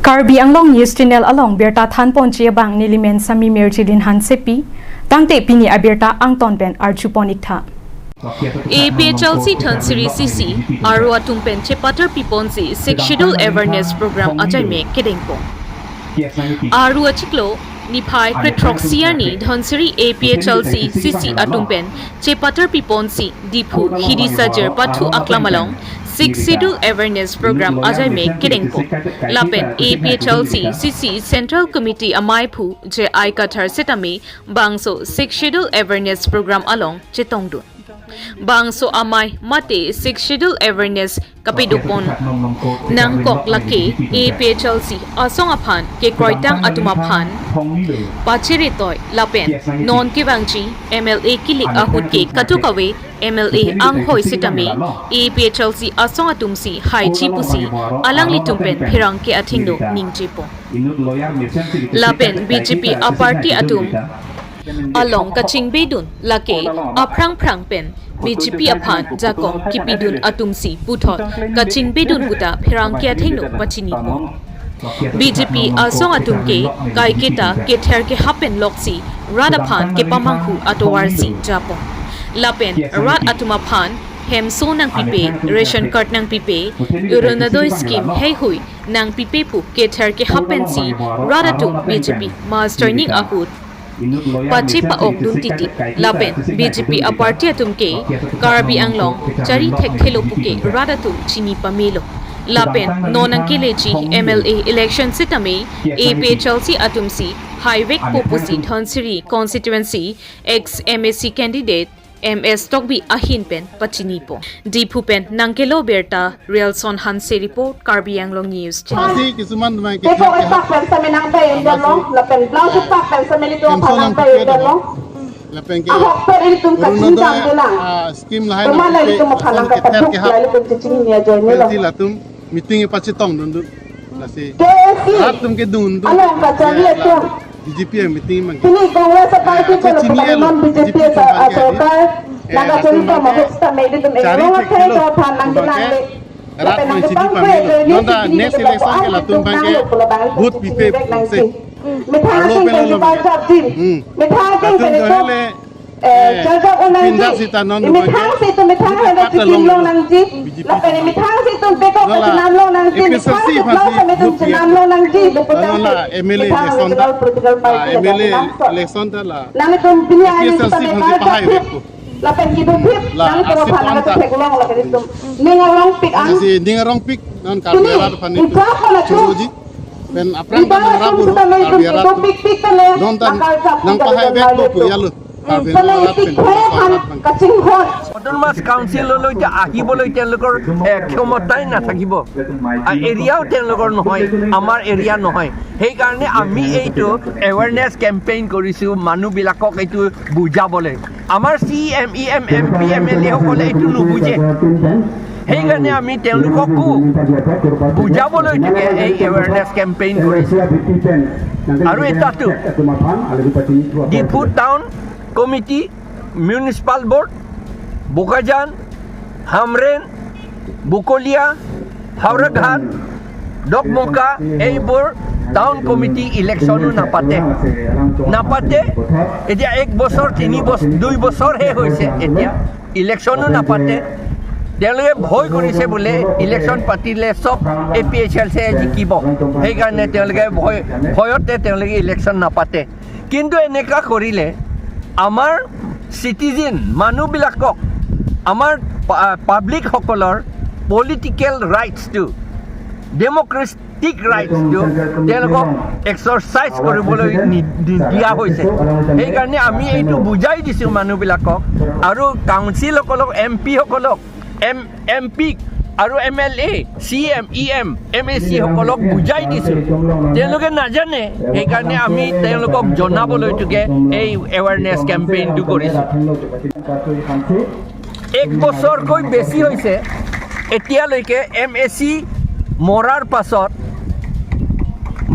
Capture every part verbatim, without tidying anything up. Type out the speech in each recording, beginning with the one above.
Karbi Anglong News Channel along birta thanponji abang nelimen Sami Mirjilin Hansepi, tangte pini abirta angton pen arjupon iktha. A P H L C Dhansiri C C, Aru atum pen chepatar piponsi Sixth Schedule Awareness Program ajaime kedengpon. Aru achiklo, niphai kre throksi arni Dhansiri A P H L C C C atum pen chepatar piponsi Diphu Hidi Sajir Pathu Aklam along Sixth Schedule Awareness Program ajaime kedengpon. Lapen A P H L C C C Central Committee amaiphu J I Kathar setame bangso Sixth Schedule Awareness Program along chetongdun. Bangso amei mate Sixth Schedule Awareness kapadopon nangkok lake A P H L C asong aphan kekroitang atum aphan pachiritoi lapen non kevangji M L A kilik ahut ke katukave M L A anghoi setame A P H L C asong atumsi haiji pusi alanglitum pen pherangke athengno ningjepon. Lapen B J P aparty atum along kachingbedun lake aphrang phrang pen B J P aphan jakong kipidun atumsi puthot kachingbedun puta pherangke athengno pachinipon. B J P asong atum ke kaiketa kether kehap pen loksi rat aphan kepamanghu atovarsi japon. Lapen rat atum aphan hemso nangpipe, ration card nangpipe, Orunodoi scheme heihui nangpipe pu kether kehap pensi rat atum B J P master ning ahut pachipa-okdun titi. Lapen B J P aparty atum ke Karbi Anglong chari thekthelo puke rat atum chini pamelo. Lapen non nangkeleji M L A election setame A P H L C atumsi haivekpo pusi Dhansiri constituency ex M A C candidate M S Tokbi ahin pen pachinipon. Diphu pen nangkelo birta Rialson Hanse report, Karbi Anglong News Channel. আজি কিছুমান তোমাক Teko ketua epak pen sami nang tayo dalo, lapen blouse epak pen sami nito Emso phanang nang tayo ketua dalo. Lapen ke Ahok per ilitum kachin Orunodoi, jam bilang. Ah, scheme lahai Teman nang lagi ke itu makalang keter kapatuk kehap. Lalu tum cicing niya join nilo. Pensi latum meeting e pachetongdundu. Lasi K A C. Rat atum kedundun. Along kacang dia la tu. B J P meeting mang. Pini Congress party Ah, ko chini lapu elo. Taliban B J P B J P sa party adi. Asokar. Eh, latum bangke chari thekthelo. Bangke rat nang chini pamelo. Nonta next election ke latum bangke vote pipe se. Arlo pelo lo bangke. Hmm. Latum dohele Eh, eh, jajak unang pinda ji. Sita non methang bangke si tu methang hene chitim long nangji. B J P lapen methang si tu beko nala chinam long nangji. A P H L C methang si tu pasi chinam long nangji. Deputy nala M L A methang election ta. Political party ah, M L A election ta la. Nang tum pini ani A P H L C methang pasi pahai beko. Lapen kibu phip la nang tum asi phan nang tonta. Thek long lapen tum. Ning arong pik ang. Asi ning arong pik non Karbi arat phan ning ijak mana tu. Churuji. Pen aphrang pen nang rabu ro Karbi arat. Nonta nang pahai beko pu yalu. Karbi arat pen. Autonomous Council-লৈকে আহিবলৈ তেওঁলোকৰ, এ, ক্ষমতাই নাথাকিব। আ, এৰিয়াও তেওঁলোকৰ নহয়, আমাৰ এৰিয়া নহয়। সেইকাৰণে আমি এইটো এৱেৰনেছ কেম্পেইন কৰিছোঁ, মানুহবিলাকক এইটো বুজাবলৈ। আমাৰ C E M, E M, M P, M L এসকলে এইটো নুবুজে। সেইকাৰণে আমি তেওঁলোককো বুজাবলৈকে এই এৱেৰনেছ কেম্পেইন কৰিছোঁ। আৰু এটাতো Diphu town committee, municipal board, Bokajan, Hamren, Bokolia, Howraghat, Dokmoka, এইবোৰ টাউন কমিটি ইলেকশ্যনো নাপাতে। নাপাতে। এতিয়া এক বছৰ, তিনি বছৰ, দুই বছৰহে হৈছে এতিয়া। ইলেকশ্যনো নাপাতে। তেওঁলোকে ভয় কৰিছে বোলে ইলেকশ্যন পাতিলে চব এ পি এইচ এল চিয়ে জিকিব। সেইকাৰণে তেওঁলোকে ভয়, ভয়তে তেওঁলোকে ইলেকশ্যন নাপাতে। কিন্তু এনেকুৱা কৰিলে আমাৰ চিটিজেন মানুহবিলাকক, আমাৰ পা-, পাব্লিকসকলৰ পলিটিকেল ৰাইটছটো, ডেমক্ৰেটিক ৰাইটছটো তেওঁলোকক এক্সাৰচাইজ কৰিবলৈ নি-, নি-, দিয়া হৈছে। সেইকাৰণে আমি এইটো বুজাই দিছোঁ মানুহবিলাকক আৰু কাউন্সিলসকলক, এম পিসকলক, এম, এম পি আৰু M L A, C M, E M, M A চিসকলক বুজাই দিছোঁ। তেওঁলোকে নাজানে, সেইকাৰণে আমি তেওঁলোকক জনাবলৈকে এই এৱেৰনেছ কেম্পেইনটো কৰিছোঁ। এক বছৰকৈ বেছি হৈছে এতিয়ালৈকে এম এ চি মৰাৰ পাছত,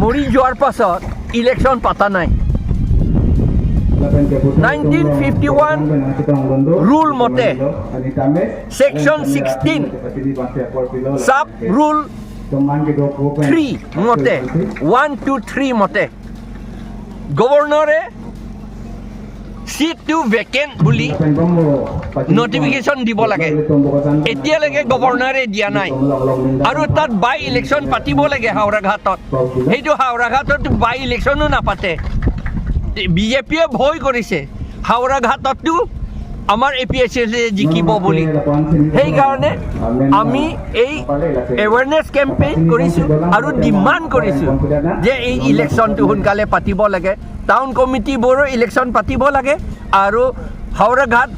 মৰি যোৱাৰ পাছত ইলেকশ্যন পতা নাই। নাইনটিন ফিফটি ওৱান ৰুল মতে, ছেকশ্যন ছিক্সটিন, চাব ৰুল থ্ৰী মতে, ওৱান টু থ্ৰী মতে গভৰ্ণৰে চিটটো ভেকেণ্ট বুলি নটিফিকেশ্যন দিব লাগে। এতিয়ালৈকে গভৰ্ণৰে দিয়া নাই। আৰু তাত বাই ইলেকশ্যন পাতিব লাগে হাওৰাঘাটত। সেইটো হাওৰাঘাটত বাই ইলেকশ্যনো নাপাতে। বিজেপিয়ে ভয় কৰিছে হাওৰাঘাটতো আমাৰ এ পি এইচ এল এ জিকিব বুলি। সেইকাৰণে আমি এই এৱেৰনেছ কেম্পেইন কৰিছো আৰু ডিমাণ্ড কৰিছো যে এই ইলেকশ্যনটো সোনকালে পাতিব লাগে, টাউন কমিটিবোৰৰ ইলেকশ্যন পাতিব লাগে আৰু হাওৰাঘাট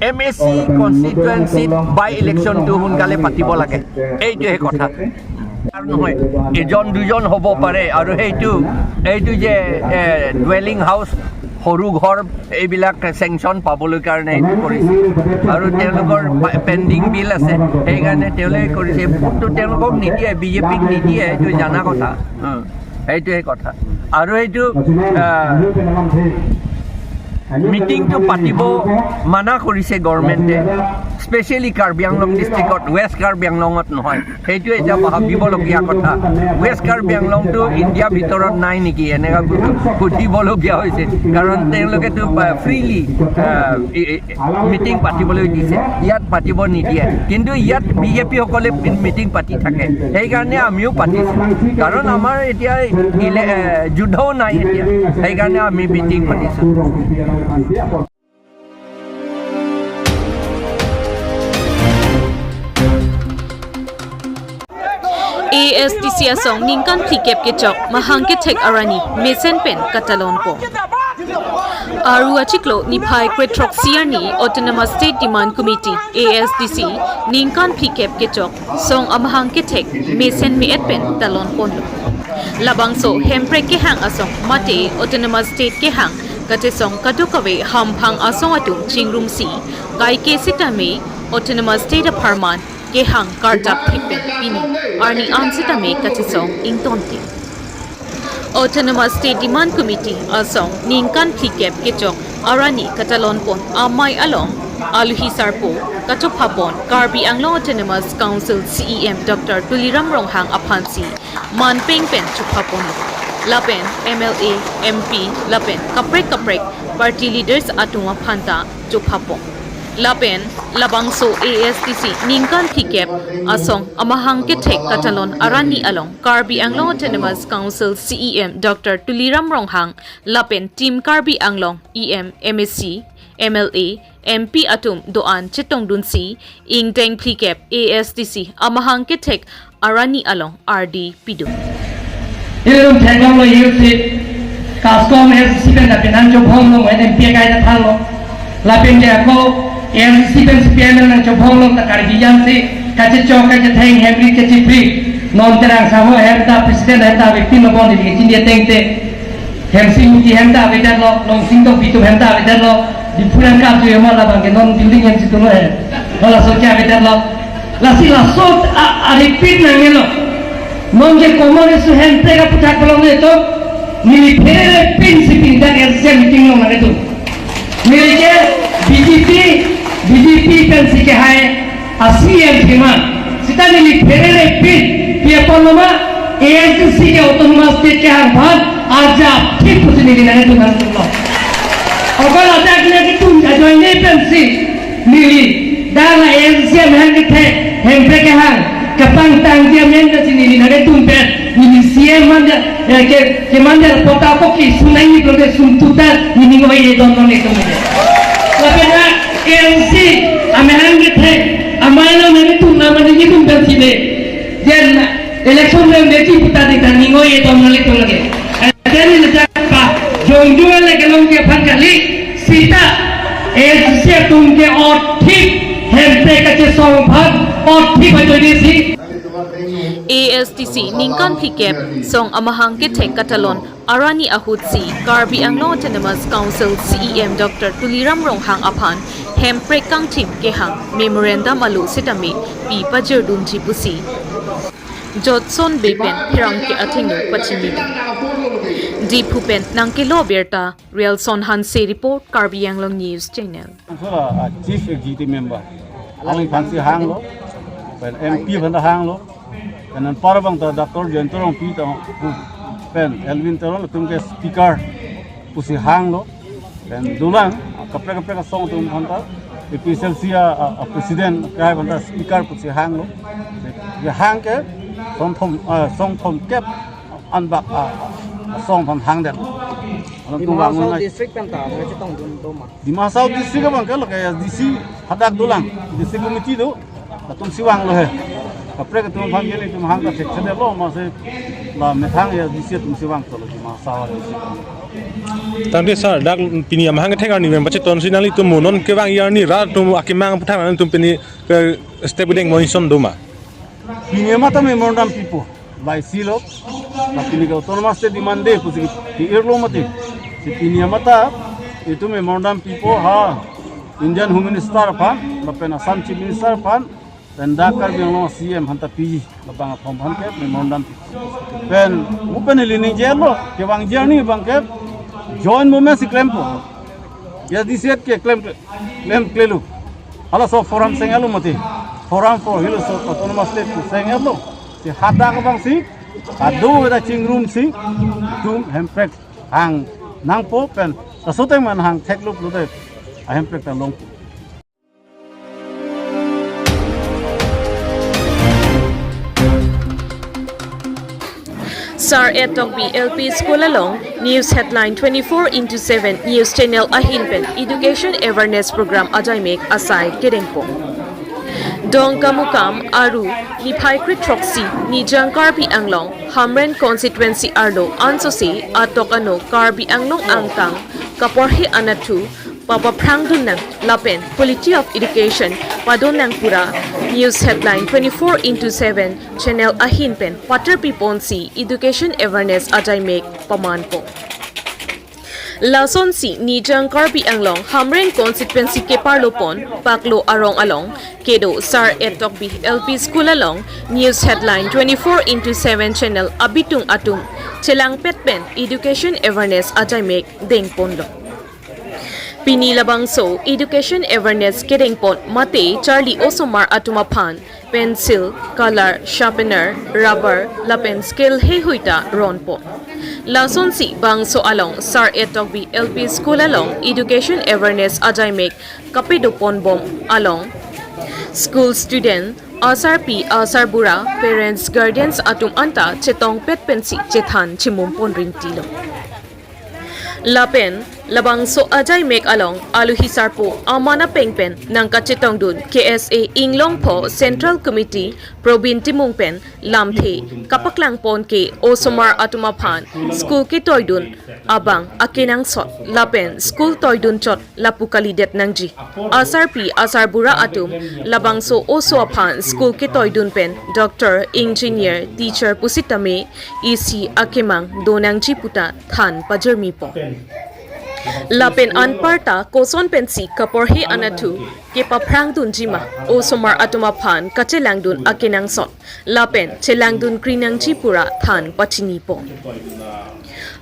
এম এ চি কনষ্টিটুৱেঞ্চিত বাই ইলেকশ্যনটো সোনকালে পাতিব লাগে। এইটোহে কথা। আৰু নহয়, এজন দুজন হ'ব পাৰে। আৰু সেইটো, এইটো যে, এ, ডুৱেলিং হাউচ, সৰু ঘৰ, এইবিলাক চেংচন পাবলৈ কাৰণে এইটো কৰিছে। আৰু তেওঁলোকৰ পা-, পেণ্ডিং বিল আছে, সেইকাৰণে তেওঁলোকে কৰিছে। ভোটটো তেওঁলোকক নিদিয়ে, বিজেপিক নিদিয়ে, এইটো জানা কথা। উম, সেইটোৱে কথা। আৰু এইটো, আহ, মিটিংটো পাতিব মানা কৰিছে গভৰ্ণমেণ্টে, স্পেচিয়েলি কাৰ্বি আংলং ডিষ্ট্ৰিক্টত, ৱেষ্ট কাৰ্বি আংলঙত নহয়। সেইটো এতিয়া ভাবিবলগীয়া কথা। ৱেষ্ট কাৰ্বি আংলংটো ইণ্ডিয়াৰ ভিতৰত নাই নেকি, এনেকুৱা সুধিবলগীয়া হৈছে। কাৰণ তেওঁলোকেতো, আহ, ফ্ৰীলি, আহ, ই-, ই-, মিটিং পাতিবলৈ দিছে, ইয়াত পাতিব নিদিয়ে। কিন্তু ইয়াত বিজেপিসকলে মিটিং পাতি থাকে, সেইকাৰণে আমিও পাতিছো। কাৰণ আমাৰ এতিয়া ইলে-, এ, যুদ্ধও নাই এতিয়া, সেইকাৰণে আমি মিটিং পাতিছো। A S D C asong ningkan phlikep kechok mahang kethek arni mesen pen katalonpo. Aru achiklo niphai krethrok siarni Autonomous State Demand Committee, A S D C, ningkan phlikep kechok song amahang kethek mesen me-et pen talonponlo. Labangso hemprek kehang asong mate Autonomous State kehang kachesong kadokave hamphang asong atum chingrumsi kaike sitame Autonomous State apharman kehang karjap thip pen pini arni an sitame kachesong ingtonte. Autonomous State Demand Committee asong ningkan phlikep kechok arni katalonpon amei along aluhi sarpo kachophapon Karbi Anglong Autonomous Council C E M Doctor Tuliram Ronghang aphansi manpeng pen chophapon lapen M L A, M P lapen kaprek kaprek party leaders atum aphanta chophapon. Lapen labangso A S D C ningkan phlikep asong amahang kethek katalon arni along Karbi Anglong Autonomous Council C E M Doctor Tuliram Ronghang lapen Team Karbi Anglong E M, M A C, M L A, M P atum do-an chetongdunsi ingdeng phlikep A S D C amahang kethek arni along ardi pidun. Ilum theklonglo isi, CASCOM S C pen lapen an chobhong lo, M P kai ta thalo. Lapen ke ako S C pen C P M nangchobhong lo ta Karbi jam si, kachechok kachetheng hemri kachipri. Non terang saho hem ta president hem ta victim lo bon di chini tengte. Hem si muti hem ta avedet lo, long sing to bitum hem ta avedet lo, di puran kap ju ema labang ke non building hem si tulo he. Wala so kya avedet lo. Lasi laso a, a repeat nangelo. Non ke common issue hemprek aputhak palong le to. Neli pherere pinsi pindak S C meeting lo nangtum. Neli ke B J P, B J P pensi kehai a C M thema. Sita neli pherere pin, pi apon lo ma, A S D C ke autonomous state kehang aphan, arjap thip pusi neli nangtum nangtum lo. Okol adak nangtum ajoine pensi, neli, dala A S D C amahang kethek, hemprek kehang, kapangtang dia men pensi neli nangtum pen, neli C M man dia, eh, ke, ke man dia pota ko ki sunai ni prote sumtuta, neli ngoi ye don don itu. Lapen na, A S D C, amahang kethek, amai lo nangtum nama nangtum pensi de. Jen election rem de ti puta di ta ningoi ye tom nangtum lagi. Jen ni ta pa jong jong le kelong ke phan kali sita A S D C atum ke othip hemprek kachesong phan othip ajo di si. A S D C ningkan phlikep song amahang kethek katalon arni ahutsi Karbi Anglong Autonomous Council C E M Doctor Tuliram Ronghang aphan hemprek kangthim kehang memorandum alo sitame pi pajirdunji pusi Jotson Bey pen pherangke athengno pachinidun. Diphu pen nangkelo birta, Rialson Hanse report, Karbi Anglong News Channel. Council, ah, Chief Executive Member, alangli aphansi hanglo, pen M P aphan ta hanglo, Pen anpar abang ta Doctor Jayanta Rongpi ta pu, pen Elwin Teron atum ke speaker pusi hanglo. Pen dolang kaprek kaprek asong atum aphanta, A P H L C a, a, a president ke aphanta speaker pusi hanglo. Kehang ke songthom, ah, songthomkep anbak, ah, asong aphan hangdet. Alanglitum Dima Hasao vang ngai. District pen ta nangkachetongdun do ma? Dima Hasao District abang ke lake A D C hadak dolang, district committee do, latumsi vanglo he. Kaprek atum aphan ke ilitum hang ta thekthedetlo, amatsi la methang A D C atumsi vangthulo Dima Hasao District. Tangte sir, dak pini amahang kethek arni pen pachetonsi nanglitum mo non kevang arni ra atum akemang aputhak nanglitum pini ke step kedeng mo inson do ma? Pini amat ta memorandum pipo, laisilo. La pini ke autonomous state demand de pusi pi-irlo mati. Si pini amat ta itum memorandum pipo ha Union Home Minister aphan, lapen Assam Chief Minister aphan, pen dak Karbi Anglong C M aphanta pi, labang athom aphan ke memorandum pipo. Pen mo pen ili ningjelo, kevangji arni abang ke joint movement si klempo. A D C ke klem, klem klelo. Halaso forum sengelo mati. Forum for Hill State Autonomous State pu sengelo. Si hadak abangsi, adu da chingrumsi, itum hemprek hang nangpo pen, laso ateng man hang theklo pulote, ahemprek ta longpo. Sar Etokbi L P School along News Headline twenty-four into seven News Channel ahin pen Education Awareness Program ajaimek asai kedengpo. Dongkamukam aru niphai kre throksi Nijang Karbi Anglong Hamren Constituency arlo ansose atok ano Karbi Anglong angkang kaporhe anatthu papaphrangdun nang lapen quality of education padon nang pura News Headline twenty-four into seven Channel ahin pen pater piponsi education awareness ajaimek pamanpo. Lasonsi Nijang Karbi Anglong Hamren Constituency keparlo pon paklo arong along kedo Sar Etokbi L P School along News Headline twenty-four into seven Channel abitung atum chelangpet pen education awareness ajaimek dengponlo. Pini labangso education awareness kedengpon mate charli osomar atum aphan pencil, color, sharpener, rubber, lapen scale heihui ta ronpo. Lasonsi bangso along Sar Etokbi L P School along education awareness ajaimek kapedoponbom along school student, asarpi, asarbura, parents, guardians atum anta chetongpet pensi chethan chimumpon ringtilo. Lapen labangso ajaimek along aluhi sarpo amana pengpen nangkachetongdun K S A Inglongpho Central Committee Probin Timung pen lamthe kapaklangpon ke osomar atum aphan school ketoidun abang akenangsot lapen school toidun chot lapu kalidet nangji. Asarpi asarbura atum labangso oso aphan school ketoidun pen doctor, engineer, teacher pusitame isi akemang do nangji puta than pajirmipo. Lapen anparta koson pensi kaporhe anatthu kepaphrangdunji ma osomar atum aphan kachelangdun akenangsot lapen chelangdunkri nangji pura than pachinipo.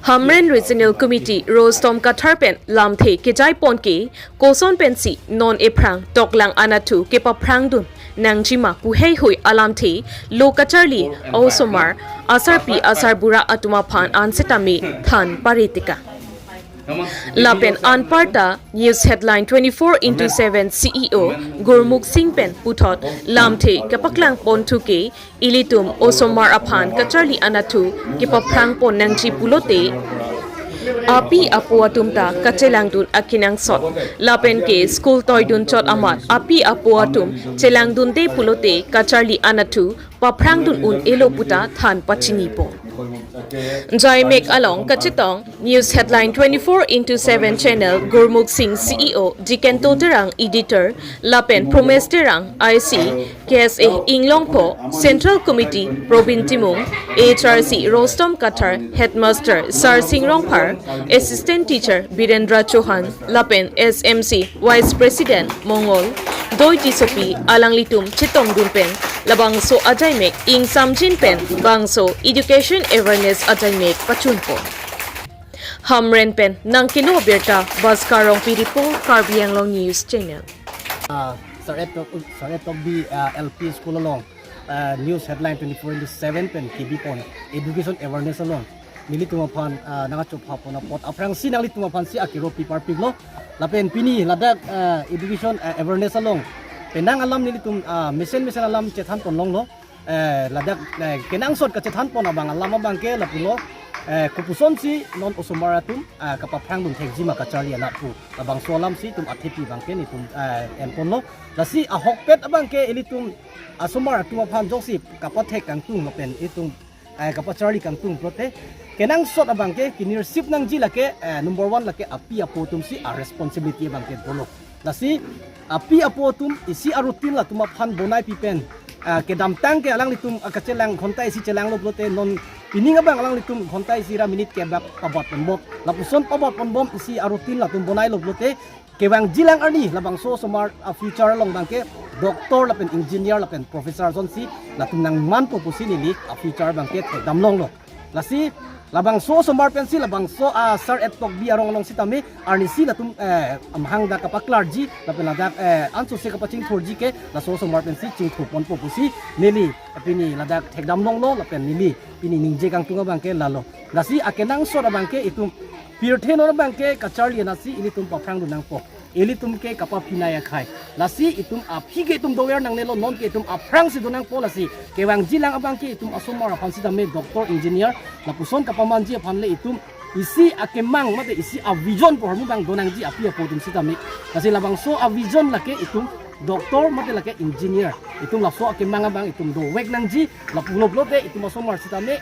Hamren Regional Committee Rostom Kathar pen lamthe kejaipon ke koson pensi non ephrang toklang anatthu kepaphrangdun nangjima pu heihui alamthe lo kacharli osomar asarpi asarbura atum aphan ansetame than paretika. Lapen anparta News Headline twenty-four into seven C E O Gurmukh Singh pen puthot lamthe kapaklangpon thuke ilitum osomar aphan kacharli anatthu kepaphrangpon nangji pulote api apo atum ta kachelangdun akenangsot lapen ke school toidun chot amat api apo atum chelangdunde pulote kacharli anatthu paphrangdun un-elo puta than pachinipo. Jaimek along kachetong News Headline twenty-four into seven Channel Gurmukh Singh C E O, Jikento Terang Editor, lapen Promes Terang I C, K S A Inglongpho, Central Committee Probin Timung, A H R C Rostom Kathar, Headmaster Sarsing Rongphar, Assistant Teacher Birendra Chauhan, lapen S M C Vice President Mongol Doi Tissopi alanglitum chetongdun pen labangso ajaimek ingsamjin pen bangso education awareness ajaimek pachunpo. Hamren pen nangkelo birta Bhaskar Rongpi report, Karbi Anglong News Channel. Ah, Sar Etokbi, Sar Etokbi, ah, L P School along, uh, news headline twenty-four into seven pen kebi pon education awareness along nelitum aphan, uh, nangchopha pon apot aphrangsi nanglitum aphansi akero pi parpiklo. Lapen pini ladak, uh, education, uh, awareness along penang alam nelitum, uh, mesen mesen alam chethan pon longlo. Eh, ladak, eh, kenangsot kachethan pon abang alam abangke lapulo, eh, kopusonsi non osomar atum, eh, kapaphrang dun thekji ma kacharli anat pu labangso alamsi itum athepi abangke nelitum, eh, en ponlo. Lasi ahokpet abangke ilitum asomar atum aphan jongsi kapathek kangtung lapen itum, eh, kapacharli kangtung pulote kenangsot abangke kenirsip nangji lake, eh, number one lake api apo atumsi a responsibility abangke dolo. Lasi api apo atum isi a routine latum aphan bonai pi pen, ah, kedamtang ke alanglitum, ah, kachelang ghonta isi chelanglo pulote non pining abang alanglitum ghonta isi ra minute kebak pabot ponbom. Lapuson pabot ponbom isi a routine latum bonailo pulote kevangjilang arni labangso osomar a future along abangke doctor lapen engineer lapen professor asonsi latum nangmanpo pusi neli a future abangke thekdam longlo. Lasi labangso osomar pensi labangso, ah, Sar-et Tokbi arong along sitame arnisi latum, eh, amahang dak kapaklarji lapen ladak, eh, ansose kapachingthurji ke laso osomar pensi chingthur ponpo pusi neli pini ladak thekdam longlo lapen neli pini ningje kangtung abangke lalo. Lasi akenangsot abangke itum pirthe non abangke kacharli anatsi ilitum paphrang dun nangpo. Ilitum ke kapaphinai akhai. Lasi itum aphi ke itum dover nangnelo, non ke itum aphrangsi dun nangpo. Lasi kevangjilang abangke itum asomar aphan sitame doctor, engineer lapuson kapamanji aphan le itum isi akemang mate isi a vision pu ahormu abang do nangji api apo atum sitame. Lasi labangso a vision lake itum doctor mate lake engineer. Itum laso akemang abang itum dovek nangji lapulo pulote itum asomar sitame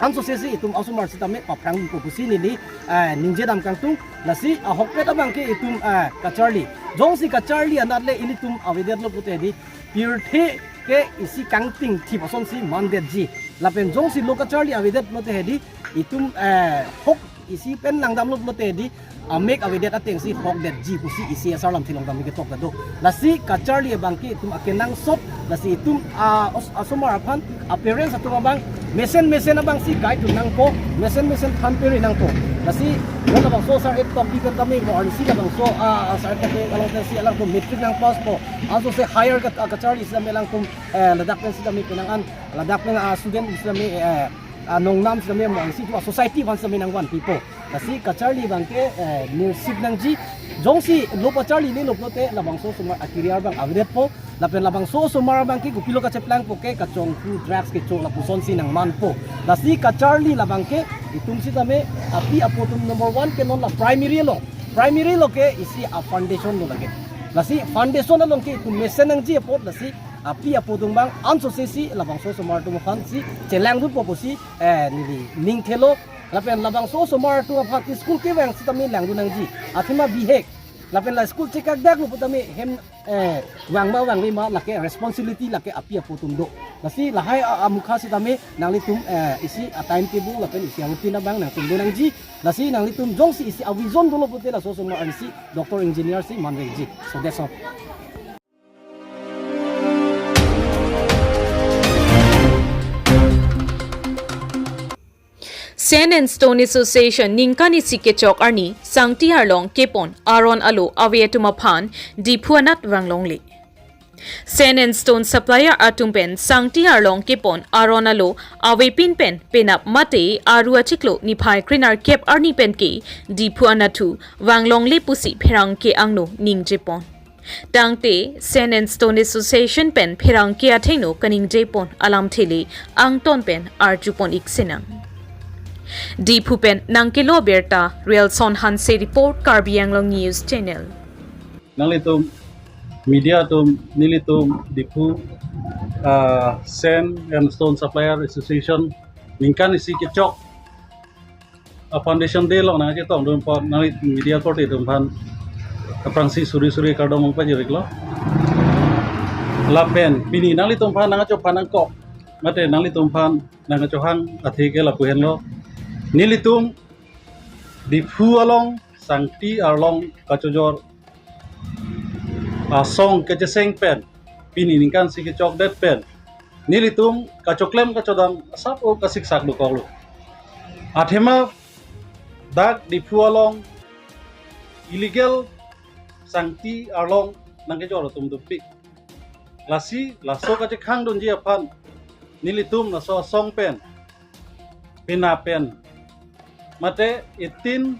ansosesi itum asomar sitame paphrangpo pusi neli, eh, ningje dam kangtung. Lasi ahokpet abangke itum, eh, kacharli. Jongsi kacharli anat le ilitum avedetlo pulote di pirthe ke isi kangting thip asonsi mandetji. Lapen jongsi lo kacharli avedet pulote hedi itum, eh, hok isi pen langdamlo pulote di amek avedet atengsi hokdetji pusi isi asar lamthe along tame ketok ta do. Lasi kacharli abangke itum akenangsot, lasi itum, ah, os-, asomar aphan, ah, parents atum abang mesen mesen abangsi guide dun nangpo, mesen mesen than peri nangpo. Lasi labangso Sar-et Tokbi pen tame mo arnisi labangso, ah, Sar-et Tokbi along pensi alangtum matric nangpasspo. Ansose higher ka, ah, kacharli sitame alangtum, eh, ladak pen sitame penang an, ladak pen, ah, student sitame, eh, ah, nongnam sitame mo arnisi tu, ah, society aphan sitame nangvanpipo. Lasi kacharli abangke, eh, nirsip nangji. Jongsi lo pacharlilelo pulote labangso osomar a career abang avedetpo. Lapen labangso osomar abangke kopilo kacheplangpo ke kachonghu drugs kecho lapusonsi nangmanpo. Lasi kacharli labangke itum sitame api apo atum number one ke non la primary along. Primary along ke isi a foundation lo lake. Lasi foundation along ke itum mesen nangji apot lasi api apo atum abang ansosesi labangso osomar atum aphansi chelang dunpo pusi, eh, neli ning thelo. Lapen labangso osomar atum aphan school kevang sitame langdun nangji. Athema bihek. Lapen la school chekakdaklo putame hem, eh, vang ma vangve ma lake responsibility lake api apo atum do. Lasi lahai a, amukha sitame nanglitum, eh, isi a timetable lapen isi a routine abang nangtum do nangji. Lasi nanglitum jongsi isi a vision dolo pulote laso osomar arnisi doctor engineer si manvekji. So that's all. Sand and Stone Association ningkan isi kechok arni Sangti Arlong kepon aron alo ave atum aphan Diphu anat vanglongle. Sand and Stone Supplier atum pen Sangti Arlong kepon aron alo avepin pen penap mate aru achiklo niphai krenerkep arni pen ke Diphu anathu vanglongle pusi pherangke angno ningjepon. Tangte Sand and Stone Association pen pherangke athengno kaningjepon alamthe le angton pen arjupon ik sinang. Diphu pen nangkelo birta Relson Hanse report, Karbi Anglong News Channel. Nanglitum media atum nelitum Diphu, ah, Sand and Stone Supplier Association ningkan isi kechok a foundation day along nangchetong dun apot nangli media korte atum aphan aphrangsi suri suri kardom pajiriklo. Lapen pini nanglitum aphan nangchophan nangkok mate nanglitum aphan nangchohang athe ke lapu henlo. Nelitum Diphu along Sangti Arlong kachojor asong kecheseng pen pini ningkan isi kechokdet pen nelitum kachoklem kachodam asap o kasiksak dokoklo. Athema dak Diphu along illegal Sangti Arlong nangkejor atum dopik. Lasi laso kachekhangdunji aphan nelitum laso asong pen, pena pen, mate eighteen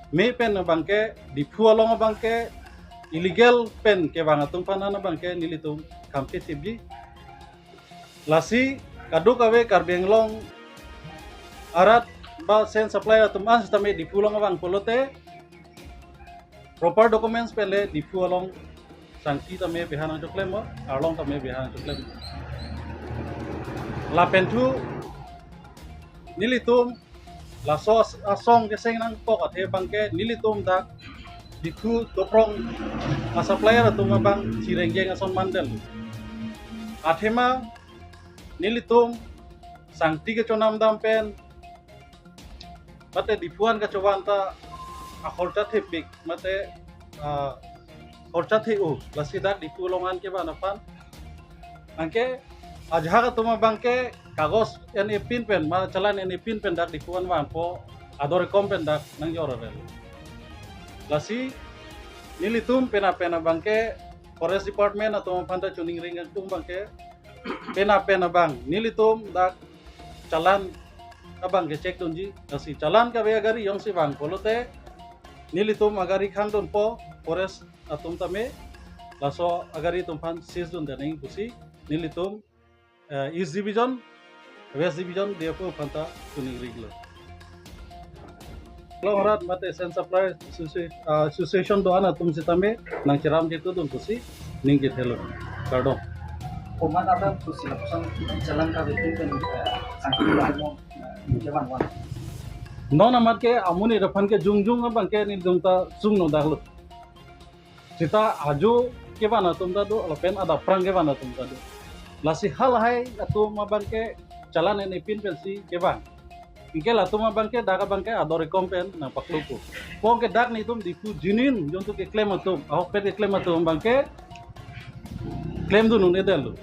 May pen abangke, Diphu along abangke illegal pen kevang atum aphan abangke nelitum kampethipji. Lasi kadokave Karbi Anglong arat ba sand supply atum an sitame Diphu along vang pulote, proper documents pen le Diphu along sangti tame beha nangchoklem, arlong tame beha nangchoklem. Lapen thu nelitum laso as-, asong keseng nangkok athe abangke nelitum dak Diphu toprong a-supplier atum abang chirengjeng ason mandel. Athema nelitum sangti kechonam dam pen mate Diphu an kachovang ta akhorcha thepik, mate, ah, khorcha the-o, lasi dak Diphu along an kevan aphan. Anke ajahak atum abangke kagos en-epin pen, ma challan en-epin pen dak Diphu an vangpo, ador ekom pen dak nangjor arel. Lasi nelitum pena pen abangke Forest Department atum aphan ta choningri atum abangke, pena pen abang nelitum dak challan abangke check dunji, lasi challan kave agari jongsi vang pulote nelitum agari khangdunpo, forest atum tame laso agari atum aphan seize dun ding pusi nelitum, eh, East Division, West Division D F O aphan ta choningri lo. Long rat mate Sand Supply Associ-, ah, Association do-an atum sitame nangcheram ketu dun pusi ning kethelo. Kardom. Komat ada pusi lapuson challan kave pen, eh, sangti amo, eh, kevan wan. Non amat ke amonit aphan ke jongjong abangke nelitum ta sungno daklo. Seta ajo kevan atum ta do, lapen adapprang kevan atum ta do. Lasi halahai atum abangke challan en-epin pensi kevang. Anke latum abangke dak abangke ador ekom pen nangpaklopo. Anke dak nelitum Diphu genuine jongsi keklem atum, ahokpet keklem atum abangke klemdun un-edetlo.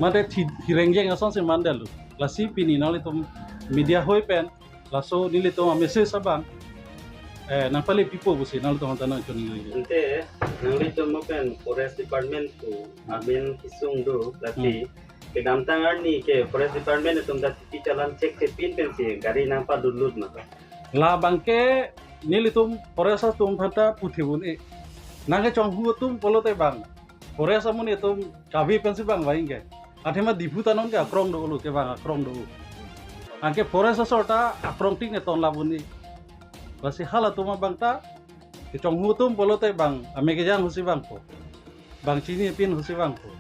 Mate thi-, chirengjeng asonsi mandetlo. Lasi pini nanglitum media hoi pen laso nelitum a-message abang, eh, nangpale pipo pusi nanglitum aphan ta nangchoningri. Ante nanglitum mo pen Forest Department pu amen kesung do, lasi Hmm. kedamtang arni ke Forest Department atum ta tipi challan check thepin pensi gari nangpadunlut ma? Labangke nelitum forest atum aphan ta puthibun e. Nangkechonghu atum pulote bang forest amonit atum kave pensi bang vang ke. Athema Diphu ta non ke akrong dolo, kevang akrong do. Anke forest asor ta akrong tik ne ton labun e. Lasi halatum abang ta kechonghu atum pulote bang ame kejang husi vangpo, bang chinipin husi vangpo.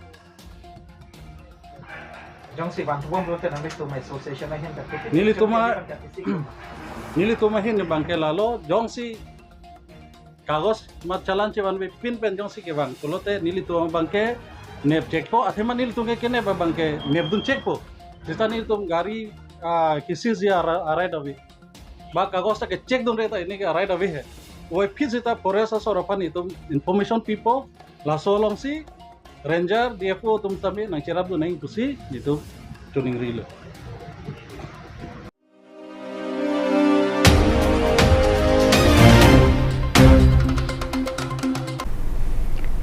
Jongsi vangthu bom pulote nanglitum association ahin ta kiti. Nelitum a-, nelitum ahin abangke lalo, jongsi kagos ma challan chevanvepin pen jongsi kevang pulote nelitum abangke nep checkpo, athema nelitum ke kenep abangke nepdun checkpo. Seta nelitum gari, ah, ke-seize ji a-, a-right ave. Ba kagos ta ke-check dunre ta pini ke a-right ave he. Oi aphi seta forest asor aphan itum information pipo, laso alongsi ranger, D F O atum tame nangcherapdun nang pusi itum choningrilo.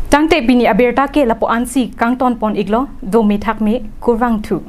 Tangte pini abirta ke lapu-ansi kangtonpon iklo, dome thakme, kurvangthu.